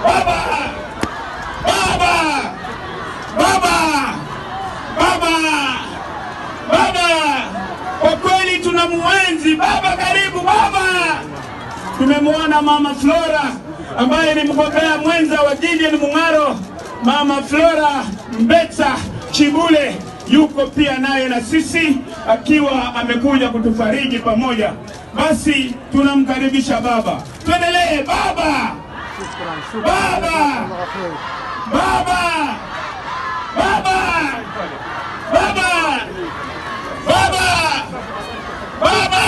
Baba, baba, baba, baba, baba. Kwa kweli tunamuenzi baba. Karibu baba. Tumemwona Mama Flora ambaye ni mgombea mwenza wa Gideon Mung'aro. Mama Flora Mbetsa Chibule yuko pia naye na sisi akiwa amekuja kutufariji pamoja. Basi tunamkaribisha baba. Tuendelee baba, baba, baba, baba, baba, baba, baba.